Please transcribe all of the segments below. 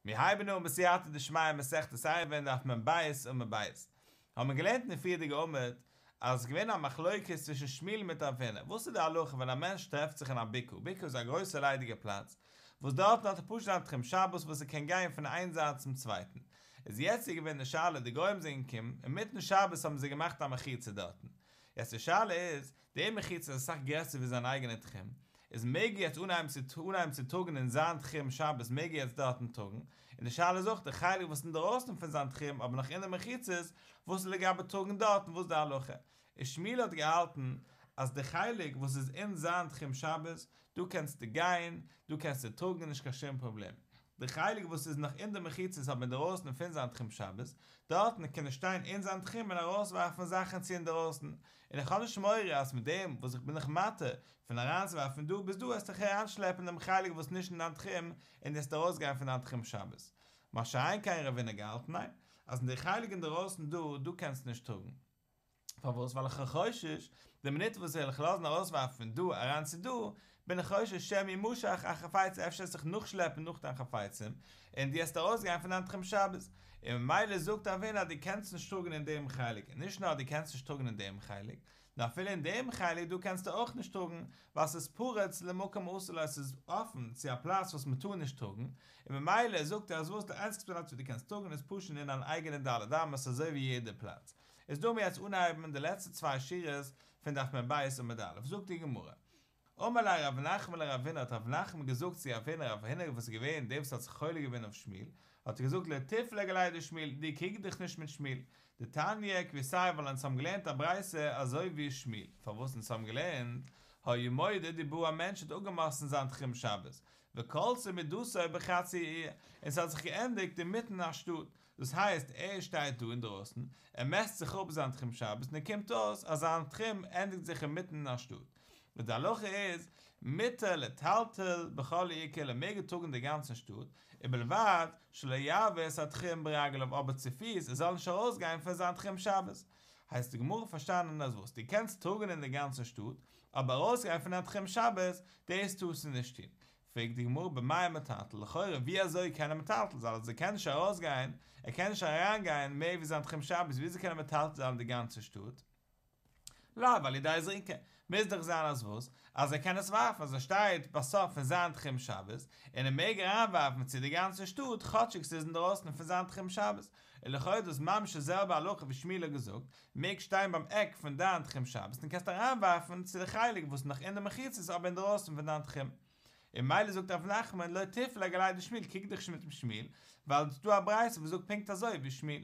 מיר הייבן אן בסייעתא דשמיא מסכת עירובין דף מ"ב עמוד ב'. האבן מיר געלערנט אין די פריערדיגע עמוד אז עס איז געווען א מחלוקת צווישן שמואל מיט רב הונא, וואס איז די הלכה ווען א מענטש טרעפט זיך אין א בקעה, בקעה איז א גרויסע ליידיגע פלאץ, וואס דארטן האט ער פשוט זיין תחום שבת וואס ער קען גיין פון איין זייט צום צווייטן, איז יעצט איז געווען די שאלה די גוים זענען געקומען אינמיטן שבת האבן זיי געמאכט א מחיצה דארטן, יעצט די שאלה איז, די מחיצה איז אסאך גרעסער ווי זיין אייגענע תחום, איז מעג ער יעצט אנהייבן צו אנהייבן צו טראגן אין זיין תחום שבת מעג ער יעצט דארטן טראגן, און די שאלה איז אויך די חלק וואס אינדערויסן פון זיין תחום אבער נאך אין די מחיצות, וואס איז לגבי טראגן דארטן וואס איז די הלכה? איז שמואל האט געהאלטן אז די חלק וואס איז אין זיין תחום שבת, דא קענסטו גיין, דא קענסטו טראגן נישט קיין שום פראבלעם. די חלק וואס איז נאך אין די מחיצות אבער אינדערויסן פון זיין תחום שבת, דארטן קען ער שטיין אין זיין תחום און ארויסווארפן זאכן צו אינדערויסן, און איך האב נישט מורא אז מיט דעם וואס איך בין דיך מתיר פון אריינצואווארפן פון דא ביז דא וועסטו דיך אריינשלעפן דעם חלק וואס איז נישט אין דיין תחום און דו וועסט ארויסגיין פון דיין תחום שבת. מה שאין כן רב הונא געהאלטן ניין, אז אין די חלק אינדערויסן דא, דא קענסטו נישט טראגן. פארוואס? ווייל איך חושש, די מינוט וואס וועל איך לאזן ארויסווארפן פון דא אריין צו דא, בין איך חושש שמא ימשך אחר חפציו אפשר וועסט זיך נאכשלעפן נאך דיין חפצים, און דו וועסט ארויסגיין פון דיין תחום שבת. און ממילא זאגט רב הונא אז דו קענסט נישט טראגן אין דעם חלק, און נישט נאר אז דו קענסט נישט טראגן אין דעם חלק, נאר אפילו אין דעם חלק דא קענסטו אויך נישט טראגן, ווייל ס'איז פרוץ למקום האסור לו, ס'איז אפן צו א פלאץ וואס מ'טאר נישט טראגן, און ממילא זאגט ער אז וואס די איינציגסטע פלאץ וואו דו קענסט טראגן איז פשוט אין דיין אייגענע ד' אמות אזוי ווי יעדע פלאץ. איז דא מיר יעצט אנהייבן די לעצטע צוויי שורות פון דף מ"ב עמוד א', זאגט די גמרא, אמר ליה רב נחמן לרב הונא האט רב נחמן געזאגט צו רב הונא, רב הונא וואס איז געווען דער וואס האט זיך חולק געווען אויף שמואל, האט ער געזאגט לא תפלוג עליה דשמואל, דו קריג דיך נישט מיט שמואל, דתניא כוותיה ווייל אונז האבן געלערנט א ברייתא אזוי ווי שמואל, פארוואס אונז האבן געלערנט, היה מודד ובא א מענטש האט אפגעמאסטן זיין תחום שבת, וכלתה מדתו בחצי העיר, און ס'האט זיך געענדיגט אינמיטן א שטאט, דאס הייסט ער שטייט דא אינדרויסן, ער מעסט זיך אפ זיין תחום שבת און ער קומט אויס אז זיין תחום ענדיגט זיך אינמיטן א שטאט. וואס די הלכה איז, מותר לטלטל בכל העיר כולה, מעג ער טראגן די גאנצע שטאט, ובלבד שלא יעבור את התחום ברגליו אבער צופיס ער זאל נישט ארויסגיין פון זיין תחום שבת. הייסט די גמרא פארשטאנען אז וואס, דו קענסט טראגן אין די גאנצע שטאט, אבער ארויסגיין פון דיין תחום שבת, דאס טארסטו נישט טון. פרעגט די גמרא במאי מטלטל, לכאורה ווי אזוי קען ער מטלטל זיין אז ער קען נישט ארויסגיין, ער קען נישט אריינגיין מער ווי זיין תחום שבת, ווי אזוי קען ער מטלטל זיין די גאנצע שטאט? לאו על ידי זריקה, מוז דאך זיין אז וואס? אז ער קען עס ווארפן, אז ער שטייט בסוף פון זיין תחום שבת, און ער מעג אריינווארפן צו די גאנצע שטאט כאטשיג ס'איז אינדערויסן פון זיין תחום שבת, און לכאורה איז דאס ממש די זעלבע הלכה ווי שמואל האט געזאגט, מעגסט שטיין ביים עק פון דיין תחום שבת און קענסט אריינווארפן צו די חלק וואס איז נאך אין די מחיצות אבער אינדערויסן פון דיין תחום. און ממילא זאגט רב נחמן לא תפלוג עליה דשמואל קריג דיך נישט מיט שמואל ווייל ס'איז דא א ברייתא וואס זאגט פונקט אזוי ווי שמואל.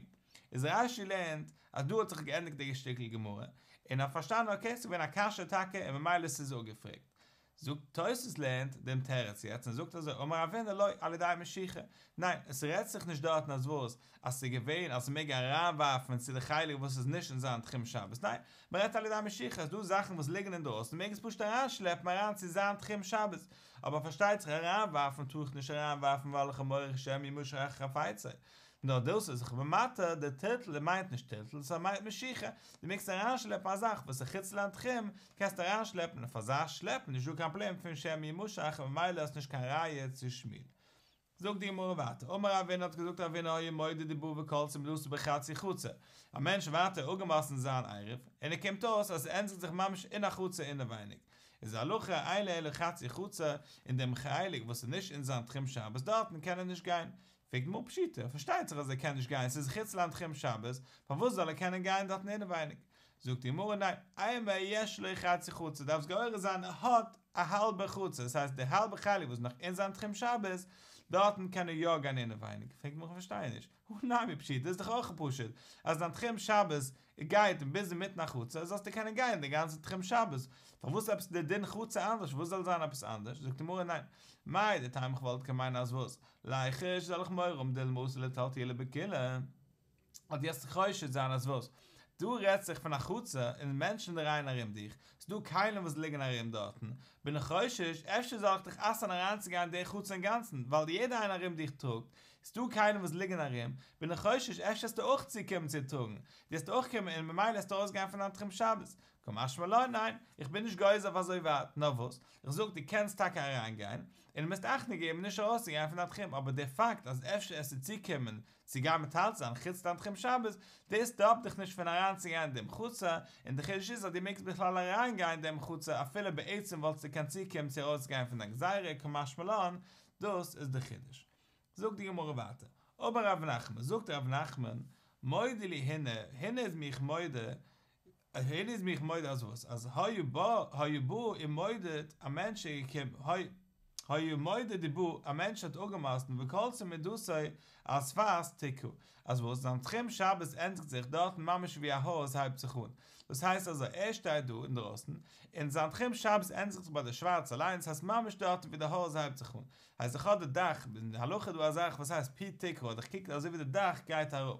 איז רש"י לערנט אז דא האט זיך געענדיגט די שטיקל גמרא און האט פארשטאנען אקעי ס'איז געווען א קשיא טאקע און ממילא ס'איז אפגעפרעגט. זאגט תוס' לערנט דעם תירוץ יעצט און זאגט אזוי אמר רב הונא לא על ידי משיכה, ניין עס רעדט זיך נישט דארטן אז וואס אז ס'איז געווען אז מ'מעג אריינווארפן צו די חלק וואס איז נישט אין זיין תחום שבת ניין מ'רעדט על ידי משיכה אז דא זאכן וואס ליגן אינדרויסן מעג עס פשוט אריינשלעפן אריין צו זיין תחום שבת אבער פארשטייט זיך אריינווארפן טאר איך נישט אריינווארפן ווייל איך האב מורא שמא ימשך אחר חפציו נאר דאס איז איך בין מתיר, די טלטול מיינט נישט טלטול, ס'מיינט משיכה, דו מעגסט אריינשלעפן א זאך וואס איז חוץ לתחום, קענסט אריינשלעפן און פאר אזא שלעפן נישט דא קיין פראבלעם פון שמא ימשך און ממילא איז נישט קיין ראיה צו שמואל. זאגט די גמרא ווייטער, אמר רב הונא האט געזאגט רב הונא היה מודד ובא וכלתה מדתו בחצי חצר, א מענטש ווייטער אפגעמאסטן זיין עירוב, און ער קומט אויס אז עס ענדיגט זיך ממש אין א חצר אינעווייניג, איז די הלכה אין לו אלא חצי חצר, אין דעם חלק וואס איז נישט אין זיין תחום שבת דארטן קען ער נישט גיין, פרעגט די גמרא פשיטא, פארשטייט זיך אז ער קען נישט גיין, ס'איז חוץ לתחום שבת, פארוואס זאל ער קענען גיין דארטן אינעווייניג? זאגט די גמרא ניין, אימא יש לו חצי חצר, דארפסט גורס זיין ער האט א האלבע חצר, דאס הייסט די האלבע חלק וואס איז נאך אין זיין תחום שבת, דארטן קען ער יא גיין אינעווייניג, פרעגט די גמרא כ'פארשטיי נישט, הא נמי פשיטא, איז דאך אויך פשוט אז דיין תחום שבת גייט ביז אינמיטן א חצר, זאלסטו קענען גיין די גאנצע תחום שבת, פארוואס עפעס די דין חצר אנדערש, פארוואס זאל זיין עפעס אנדערש, זאגט די גמרא ניין, מהו דתימא כ'וואלט קענען מיינען אז וואס, ליחוש זאל איך מורא האבן דילמא אתי לטלטולי בכולה? אז דו וועסט חושש זיין אז וואס? דא רעדט זיך פון א חצר און מענטשן דרייען ארום דיך, ס'דא כלים וואס ליגן ארום דארטן, בין איך חושש אפשר זאל איך דיך אסר'ן אריינצוגיין אין די חצר אינגאנצן ווייל יעדער איינער ארום דיך טראגט, ס'דא כלים וואס ליגן ארום, בין איך חושש אפשר וועסטו אויך צוקומען צו טראגן, דו וועסט אויך קומען און ממילא וועסטו ארויסגיין פון דיין תחום שבת. קא משמע לן, ניין, איך בין נישט גוזר אויף אזוי ווייט, נאר וואס, איך זאג דו קענסט טאקע אריינגיין, און דו מוזט אכטונג געבן נישט ארויסצוגיין פון דיין תחום, אבער דער פאקט אז אפשר עסטו צוקומען צו גיין מטלטל זיין חוץ דיין תחום שבת, דאס סטאפט דיך נישט פון אריינצוגיין אין דעם חצר, און די חידוש איז אז דו מעגסט בכלל אריינגיין אין דעם חצר אפילו בעצם וואלטסטו געקענט צוקומען צו ארויסגיין פון דיין גזירה, קא משמע לן, דאס איז די חידוש. זאגט די גמרא ווייטער, אמר רב נחמן, זאגט רב נחמן, מודה לי הונא, הונא איז מיך מודה, הונא איז מיך מודה אז וואס? אז היה בא, היה בא ומודד, א מענטש איז געקומען, היה מודד ובא, א מענטש האט אפגעמאסטן וכלתה מדתו על שפת תקרה, אז וואס? זיין תחום שבת ענדיגט זיך דארטן ממש ווי א הויז הייבט זיך אן, דאס הייסט אזוי, ער שטייט דא אינדרויסן, און זיין תחום שבת ענדיגט זיך ביי די שווארצע ליין, דאס הייסט ממש דארטן ווי די הויז הייבט זיך אן, הייסט איך האב די דאך, אין די הלכה איז דא א זאך וואס הייסט פי תקרה, אדער איך קוק אזוי ווי די דאך גייט אראפ.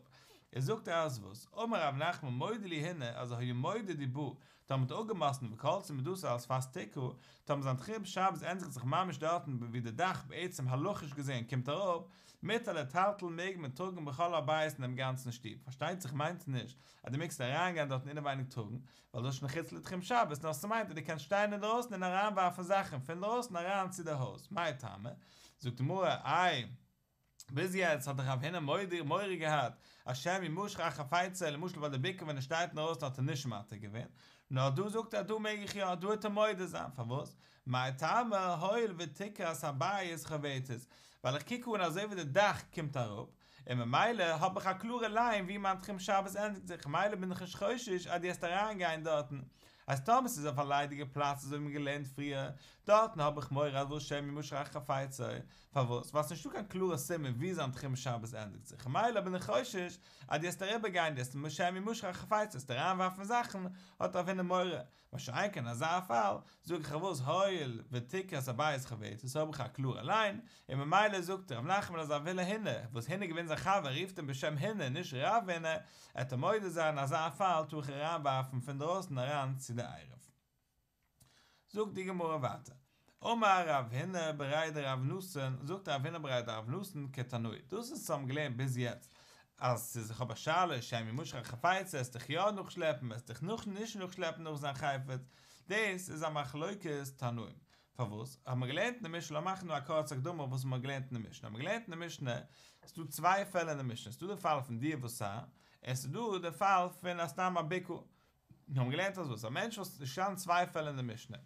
ער זאגט אז וואס, אמר רב נחמן מודה לי הונא אז היה מודד ובא, טאמער האט אפגעמאסטן וכלתה מדתו על שפת תקרה, טאמער זיין תחום שבת ענדיגט זיך ממש דארטן ווי די דאך בעצם הלכיש געזען קומט אראפ, מותר לטלטל מעג מען טראגן בכל הבית אין דעם גאנצן שטוב, פארשטייט זיך מיינט נישט אז דו מעגסט אריינגיין דארטן אינעווייניג טראגן, ווייל דאס איז שוין חוץ לתחום שבת, נאר ס'מיינט אז דו קענסט שטיין אינדרויסן און אריינווארפן זאכן פון דרויסן אריין צו די הויז, מאי טעמא? זאגט די גמרא, איי, ביז יעצט האט דאך רב הונא מודה מורא געהאט אז שמא ימשך אחר חפצו, למשל ביי די בקעה ווען ער שטייט אינדרויסן האט ער נישט מתיר געווען, נאר דא זאגט ער דא מעג איך יא, דא וועט ער מודה זיין, פארוואס? מאי טעמא הואיל ותקרת הבית חובטת, ווייל איך קוק אן אזוי ווי די דאך קומט אראפ, און ממילא האב איך א קלארע ליין ווי מיין תחום שבת ענדיגט זיך, ממילא בין איך נישט חושש אז דו העסט אריין גיין דארטן, אז טאמער ס'איז אויף א ליידיגע פלאץ אזוי ווי מ'האט געלערנט פריער, דארטן האב איך מורא אז וואס שמא ימשך אחר חפצו, פארוואס? ווייל ס'נישטא קיין קלארע סימן ווי זיין תחום שבת ענדיגט זיך, ממילא בין איך חושש אז דו העסט אריבער גיין, דו העסט שמא ימשך אחר חפצו, העסט אריין ווארפן זאכן, האט רב הונא מורא, מה שאין כן אזא פאל, זאג איך וואס הואיל ותקרת הבית חובטת האב איך א קלארע ליין, און ממילא זאגט ר' נחמן אז אפילו הונא, וואס הונא געווען זיין חבר רופט אים בשם הונא נישט רב הונא, עט ער מודה זיין אזא פאל טאר איך אריין ווארפן פון דרויסן אריין צו די עירוב. זאגט די גמרא ווייטער, אמר רב הונא בריה דרב נתן, זאגט רב הונא בריה דרב נתן כתנאי, דאס וואס אונז האבן געלערנט ביז יעצט, אז ס'איז איך האב א שאלה שמא ימשך אחר חפצו עסט דיך יא נאכשלעפן עסט דיך נאך נישט נאכשלעפן נאך זיין חפץ, דאס איז א מחלוקת תנאים, פארוואס האבן מיר געלערנט אין די משנה, לאמיר מאכן דא א קורצע הקדמה וואס מ'האט געלערנט אין די משנה, האבן מיר געלערנט אין די משנה, ס'איז דא צוויי פעלער אין די משנה, ס'איז דא די פאל פון דיר וסר, און ס'איז דא די פאל פון א סתם א בקעה, מיר האבן געלערנט אז וואס א מענטש וואס ס'איז געשטאנען צוויי פעלער אין די משנה.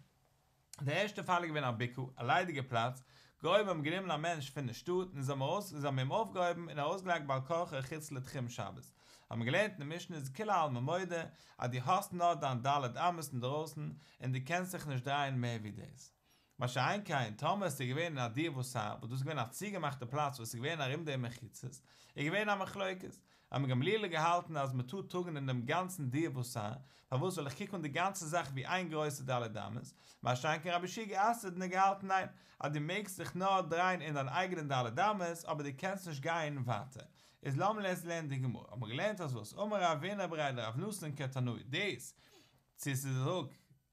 די ערשטע פאל איז געווען א בקעה, א ליידיגע פלאץ, גוים האבן גענומען א מענטש פון די שטאט און זיי האבן ארויס זיי האבן אים אויפגעהויבן און ארויסגעלייגט בעל כרחו חוץ לתחום שבת. האבן מיר געלערנט אין די משנה איז כולי עלמא מודה אז דו האסט נאר דיין ד' אמות אינדערויסן און דו קענסט זיך נישט דרייען מער ווי דאס. מה שאין כן טאמער עס איז געווען אין א דיר וסר וואס דאס איז געווען א צוגעמאכטע פלאץ וואס איז געווען ארום דעם מחיצות, איז געווען א מחלוקת. רבן גמליאל האט געהאלטן אז מען טאר טראגן אין דעם גאנצן דיר וסר, פארוואס ווייל איך קוק אן די גאנצע זאך ווי איין גרויסע ד' אמות, מה שאין כן רבי יהושע גע'אסר'ט און ער געהאלטן ניין, אז דו מעגסט זיך נאר דרייען אין דיין אייגענע ד' אמות אבער דו קענסט נישט גיין ווייטער. איז לאמיר יעצט לערנען די גמרא, האבן מיר געלערנט אז וואס אמר רב הונא בריה דרב נתן כתנאי דאס צו עס איז א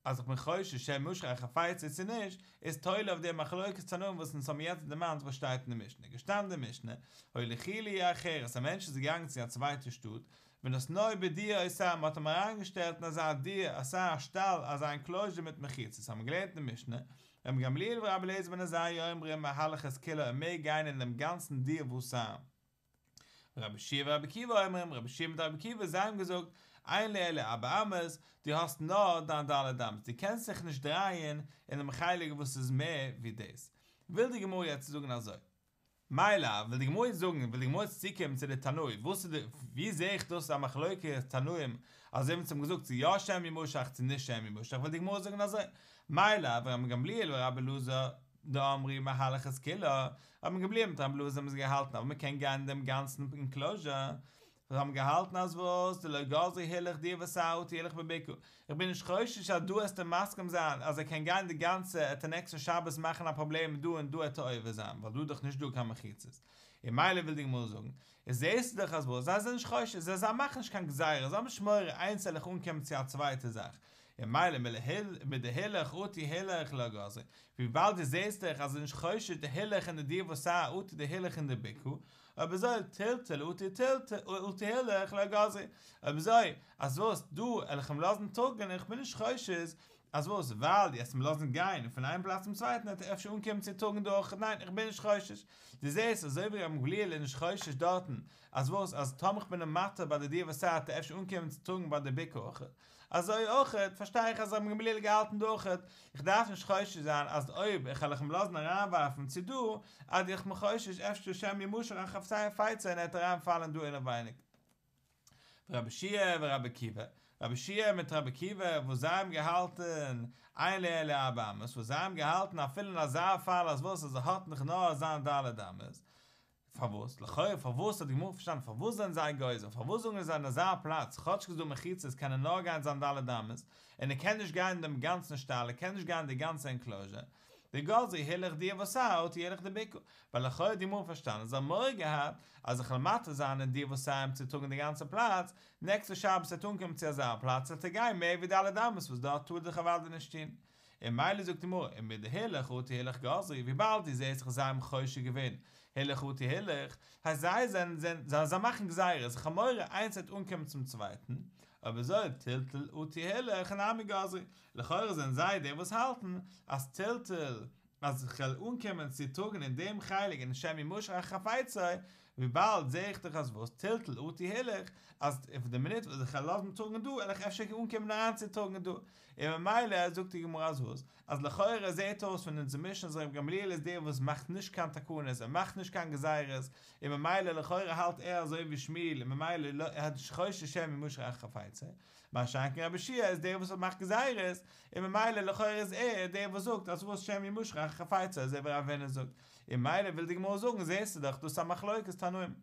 אז איך בין חושש שמא ימשך אחר חפצו צו נישט, איז תולה אויף די מחלוקת תנאים וואס אונז האבן יעצט דערמאנט וואס שטייט אין די משנה, געשטאנען אין די משנה, הוליכוהו לעיר אחרת, א מענטש איז געגאנגען צו א צווייטע שטאט, ונתנוהו בדיר או סר, מען האט אים אריינגעשטעלט אין אזא דיר, א סר א שטאל, אזא אינקלאוזשער מיט מחיצות, האבן מיר געלערנט אין די משנה, רבן גמליאל ורבי אליעזר בן עזריה אומרים מהלך את כולה ער מעג גיין אין דעם גאנצן דיר וסר. רבי יהושע ורבי עקיבא אומרים, רבי יהושע מיט רבי עקיבא זיי האבן געזאגט, אין לו אלא ארבע אמות, דו האסט נאר דיין ד' אמות, דו קענסט זיך נישט דרייען אין דעם חלק וואס איז מער ווי דאס. וויל די גמרא יעצט זאגן אזוי. מאי לאו, וויל די גמרא יעצט זאגן, וויל די גמרא יעצט צוקומען צו די תנאי, וואס איז די, ווי זעה איך דאס איז א מחלוקת תנאים, אזוי ווי אונז האבן געזאגט צו יא שמא ימשך צו נישט שמא ימשך, וויל די גמרא זאגן אזוי, מאי לאו, רבן גמליאל ורבי אלעזר, דאמרי מהלך את כולה, רבן גמליאל מיט רבי אלעזר האבן זיי געהאלטן אז מען קען גיין אין דעם גאנצן אינקלאוזשער, זיי האבן געהאלטן אז וואס, דלא גזרו הילוך דיר וסר אטו הילוך בבקעה, איך בין נישט חושש אז דא עסטו מסכים זיין אז ער קען גיין די גאנצע עט ער נעקסטן שבת מאכן א פראבלעם דא און דא עט ער עובר זיין ווייל דא איז דאך נישט דא קיין מחיצות, און ממילא וויל די גמרא זאגן, איז זעסטו דאך אז וואס, זיי זענען נישט חושש, זיי זיי מאכן נישט קיין גזירה, זיי האבן נישט מורא איינס זאל איך אנקומען צו א צווייטע זאך. און ממילא מדהילך אטו הילך לא גזרי, וויבאלד דו זעסט דאך אז ער איז נישט חושש די הילוך אין די דיר וסר אטו די הילוך אין די בקעה, אויב אזוי טלטול אטו טלטול אטו הילוך לא גזרי, אויב אזוי אז וואס דא על איך אים לאזן טראגן איך בין נישט חושש אז וואס ווייל דו העסט אים לאזן גיין פון איין פלאץ צום צווייטן העט ער אפשר אנקומען צו טראגן דא אויך, ניין איך בין נישט חושש, דו זעסט אזוי ווי רבן גמליאל איז נישט חושש דארטן אז וואס אז טאמער איך בין אים מתיר ביי די דיר וסר העט ער אפשר אנקומען צו טראגן ביי די בקעה אויך, אזוי אויך פארשטיי איך אז רבן גמליאל האט געהאלטן דא אויך, איך דארף נישט חושש זיין אז אויב איך העל איך אים לאזן אריינווארפן צו דא אז איך בין חושש אפשר שמא ימשך אחר חפצו און ער העט אריינפאלן דא אינעווייניג. ורבי יהושע ורבי עקיבא, רבי יהושע מיט רבי עקיבא וואס זיי האבן געהאלטן אין לו אלא ארבע אמות, וואס זיי האבן געהאלטן אפילו אין אזא פאל אז וואס אז ער האט נאך נאר זיין ד' אמות, פארוואס? לכאורה פארוואס האט די גמרא פארשטאנען פארוואס זענען זיי גוזר? פארוואס זאגן זיי אין אזא פלאץ כאטש ס'איז דא מחיצות קען ער נאר גיין זיין ד' אמות און ער קען נישט גיין אין דעם גאנצן שטאל ער קען נישט גיין אין די גאנצע ענקלאזשער דגזרו הילוך דיר וסר אטו הילוך דבקעה ווייל לכאורה האט די גמרא פארשטאנען זיי האבן מורא געהאט אז איך וועל מתיר זיין אין דיר וסר אים צו טראגן די גאנצע פלאץ נעקסטע שבת וועט אנקומען צו אזא פלאץ וועט ער גיין מער ווי ד' אמות וואס דארט טאר דאך אוודאי נישט טון און ממילא זאגט די גמרא, ומדהילוך אטו הילוך גזרו, וויבאלד דו זעסט דאך זיי האבן חושש געווען, הילוך אטו הילוך, הייסט זיי זענען זענען זיי מאכן גזירות, איך האב מורא איינס וועט אנקומען צום צווייטן, אויב אזוי טלטול אטו הילוך נמי גזרו, לכאורה זענען זיי די וואס האלטן אז טלטול אז כ'וועל אנקומען צו טראגן אין דעם חלק און שמא ימשך אחר חפצו, וויבאלד זעה איך דאך אז וואס טלטול אטו הילוך, אז אויף די מינוט וואס איך וועל לאזן טראגן דא וועל איך אפשר אנקומען אריינצוטראגן דא, און ממילא זאגט די גמרא אז וואס? אז לכאורה זעהט אויס פון אונזער משנה אז ר' גמליאל איז דער וואס מאכט נישט קיין תקנות, ער מאכט נישט קיין גזירות, און ממילא לכאורה האלט ער אזוי ווי שמואל און ממילא ער האט נישט חושש שמא ימשך אחר חפצו, מה שאין כן רבי יהושע איז דער וואס האט מאכט גזירות, און ממילא לכאורה איז ער דער וואס זאגט אז וואס שמא ימשך אחר חפצו אזוי ווי רב הונא זאגט, און ממילא וויל די גמרא זאגן זעהסטו דאך דאס איז א מחלוקת תנאים.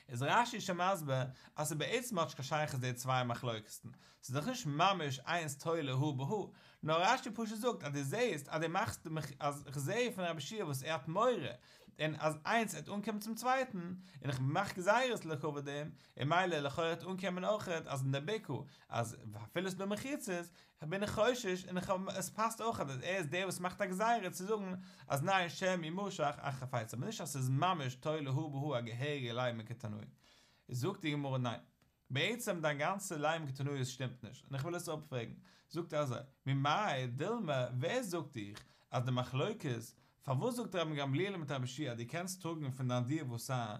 איז רש"י שוין מסביר אז ס'בעצם האט נישט קיין שייכות די צוויי מחלוקת'ן, ס'איז דאך נישט ממש איינס תולה הא בהא, נאר רש"י פשוט זאגט אז דו זעהסט אז דו מאכסט אז כ'זעה פון רבי יהושע וואס ער האט מורא און אז איינס וועט אנקומען צום צווייטן, און איך מאך גזירות לכבוד דעם, און ממילא לכאורה וועט אנקומען אויכעט אז אין די בקעה אז אפילו ס'דא מחיצות בין איך חושש און איך האב עס פאסט אויך אז ער איז דער וואס מאכט א גזירה צו זאגן אז ניין שמא ימשך אחר חפצו אבער נישט אז ס'איז ממש תולה הא בהא א געהעריגע לימא כתנאי. זאגט די גמרא ניין בעצם דיין גאנצע לימא כתנאי שטימט נישט און איך וויל עס אפפרעגן זאגט ער אזוי ממאי דילמא ווער זאגט דיך אז די מחלוקת פארוואס זאגט רבן גמליאל מיט רבי יהושע אז דו קענסט טראגן פון דיין דיר וסר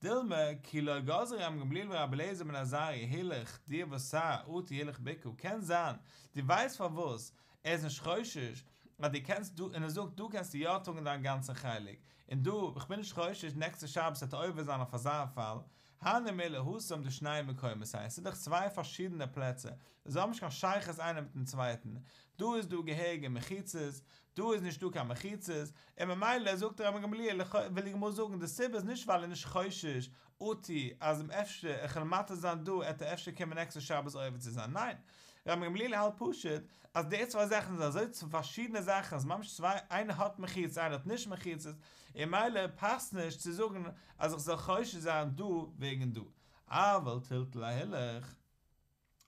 דילמא, כי לא גזרו רבן גמליאל ורבי אליעזר בן עזריה הילוך דיר וסר אטו הילוך בקעה, קען זיין דו ווייסט פארוואס ער איז נישט חושש אז דו קענסט דא און ער זאגט דא קענסטו יא טראגן דיין גאנצן חלק און דא איך בין נישט חושש נעקסטע שבת וועט ער עובר זיין אויף אזא פאל הני מילי התם דשני מקומות הן ס'איז דאך צוויי פארשידענע פלעצער זיי האבן נישט קיין שייכות איינער מיטן צווייטן דא איז דא געהעריגע מחיצות דא איז נישט דא קיין מחיצות, און ממילא זאגט רבן גמליאל, וויל די גמרא זאגן, די סיבה איז נישט ווייל ער איז נישט חושש אטו אז אים אפשר איך וועל מתיר זיין דא עט ער אפשר קומען נעקסטע שבת עובר צו זיין, ניין, רבן גמליאל האלט פשוט אז די צוויי זאכן זענען אזוי פארשידענע זאכן, ס'איז ממש צוויי, איינער האט מחיצות איינער האט נישט מחיצות, און ממילא פאסט נישט צו זאגן אז איך זאל חושש זיין דא וועגן דא, אבל טלטול ההילוך.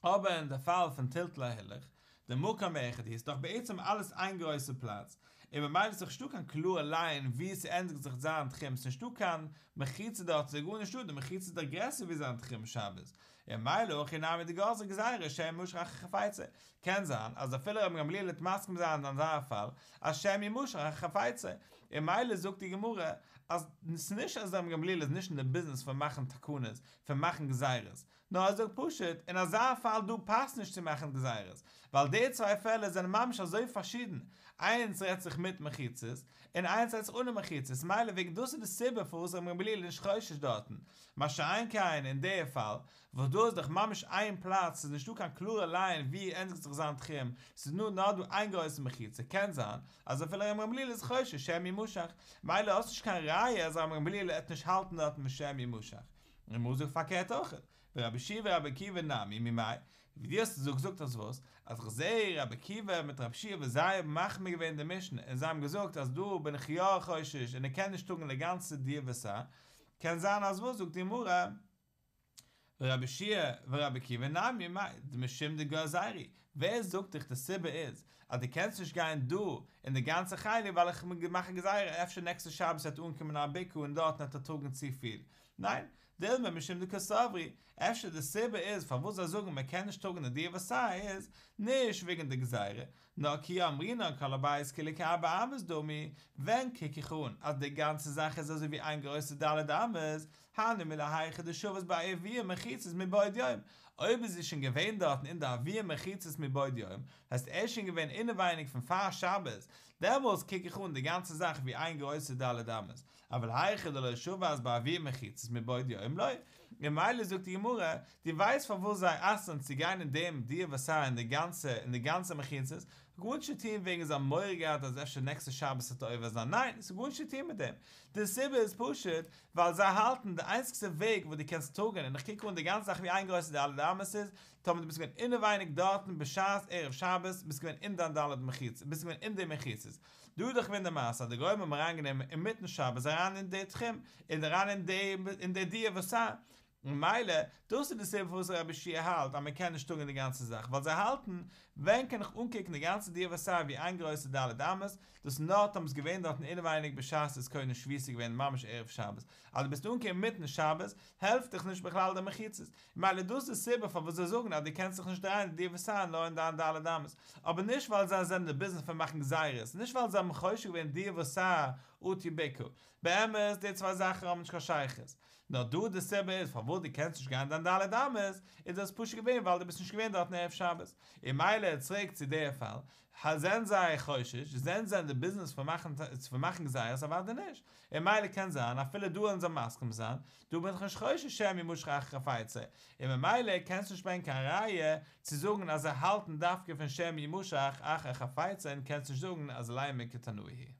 אבער אין די פאל פון טלטול ההילוך, דמקום אחד הוא, איז דאך בעצם אלעס איין גרויסע פלאץ, און ממילא איז דאך נישטא קיין קלארע ליין וואו ס'ענדיגט זיך זיין תחום, ס'נישטא קיין מחיצה דארט, ס'איז גארנישטא, די מחיצה איז דאך גרעסער ווי זיין תחום שבת, און ממילא הכי נמי דגזרי גזירה שמא ימשך אחר חפצו, קען זיין אז אפילו רבן גמליאל וועט מסכים זיין אין אזא פאל אז שמא ימשך אחר חפצו, און ממילא זאגט די גמרא אז ס'נישט אז רבן גמליאל איז נישט אין די ביזנעס פון מאכן תקנות, פון מאכן גזירות, נאר ער זאגט פשוט, אין אזא פאל דא פאסט נישט צו מאכן גזירות, ווייל די צוויי פעלער זענען ממש אזוי פארשידן, איינס רעדט זיך מיט מחיצות, און איינס רעדט זיך אנע מחיצות, מילא וועגן דאס איז די סיבה פארוואס רבן גמליאל איז נישט חושש דארטן, מה שאין כן אין די פאל, וואס דא איז דאך ממש איין פלאץ, ס'איז נישטא קיין קלארע ליין ווי ענדיגט זיך זיין תחום, ס'איז נאר נאר דא איין גרויסע מחיצה, קען זיין אז אפילו רבן גמליאל איז חושש שמא ימשך, מילא האסט נישט קיין ראיה אז רבן גמליאל עט נישט האלטן דארטן שמא ימשך. און גמרא זאגט פארקערט אויך, ורבי יהושע ורבי עקיבא נמי ממאי, ווי דו האסט געזאגט זאגט אז וואס? אז איך זעה רבי עקיבא מיט רבי יהושע וואס זיי האבן מחמיר געווען די משנה און זיי האבן געזאגט אז דא בין איך יא חושש און ער קען נישט טראגן די גאנצע דיר וסר, קען זיין אז וואס זאגט די גמרא ורבי יהושע ורבי עקיבא נמי ממאי דמשום דגזרו. ווער זאגט דיך די סיבה איז אז דו קענסט נישט גיין דא אין די גאנצע חלק ווייל איך מאך א גזירה אפשר נעקסטע שבת וועט אנקומען א בקעה און דארטן וועט ער טראגן צופיל, ניין, דילמא משום דקסברי, אפשר די סיבה איז פארוואס זיי זאגן מען קען נישט טראגן די דיר וסע איז, נישט וועגן די גזירה, נאר כי אמרינן כל הבית כולו כארבע אמות דמי, ווען קוק איך אן אז די גאנצע זאך איז אזוי ווי איין גרויסע ד' אמות, הני מילי היכא דשבית בעירויי מחיצות מבעוד יום, אויב איז זי שוין געווען דארטן אין די ערבויי מחיצות מבעוד יום, הייסט ער איז שוין געווען אינעווייניג פון פאר שבת, דעמאלס קוק איך אן די גאנצע זאך ווי איין גרויסע ד' אמות, אבל היכא דלא שבת בערבויי מחיצות מבעוד יום לא, און ממילא זאגט די גמרא, דו ווייסט פארוואס זיי אסר'ן צו גיין אין דעם דיר וסע אין די גאנצע אין די גאנצע מחיצות, גארנישט צו טון וועגן זיי האבן מורא געהאט אז אפשר נעקסטע שבת וועט ער עובר זיין, ניין, ס'האט גארנישט צו טון מיט דעם, די סיבה איז פשוט ווייל זיי האלטן די איינציגסטע וועג וואס דו קענסט טראגן און איך קוק אן די גאנצע זאך ווי איין גרויסע ד' אמות איז, טאמער דו ביסט געווען אינעווייניג דארטן בשעת ערב שבת ביסט געווען אין דיין ד' מחיצות ביסט געווען אין די מחיצות, דא איז דאך געווען די מעשה אז די גוים האבן אריינגענומען אינמיטן שבת אריין אין די תחום און אריין אין די אין די דיר וסע, ממילא דאס איז די סיבה פארוואס רבי יהושע האלט אז מען קען נישט טראגן די גאנצע זאך ווייל זיי האלטן ווען קען איך אנקוקן די גאנצע דיר וסע ווי איין גרויסע ד' אמות, דאס נאר טאמער ביסט געווען דארטן אינעווייניג בשעת ס'איז קונה שביתה געווען ממש ערב שבת, אז דו ביסט אנגעקומען אינמיטן שבת העלפט דיך נישט בכלל די מחיצות, ממילא דאס איז די סיבה פארוואס זיי זאגן אז דו קענסט זיך נישט דרייען די דיר וסע נאר אין דיין ד' אמות, אבער נישט ווייל זיי זענען אין די ביזנעס פון מאכן גזירות, נישט ווייל זיי האבן חושש געווען דיר וסע אטו בקעה, באמת די צוויי זאכן האבן נישט קיין שייכות, נאר דא די סיבה איז פארוואס דו קענסט נישט גיין דיין ד' אמות, איז דאס פשוט געווען ווייל דו ביסט נישט געווען דארטן ערב שבת, און ממילא צוריק צו די פאל, זענען זיי חושש, זענען זיי אין די ביזנעס פון מאכן פון מאכן גזירות אוודאי נישט, און ממילא קען זיין אפילו דא וועלן זיי מסכים זיין, דא בין איך נישט חושש שמא ימשך אחר חפצו, און ממילא קענסט נישט ברענגען קיין ראיה צו זאגן אז זיי האלטן דווקא פון שמא ימשך אחר חפצו און קענסט נישט זאגן אז לימא כתנאי היא.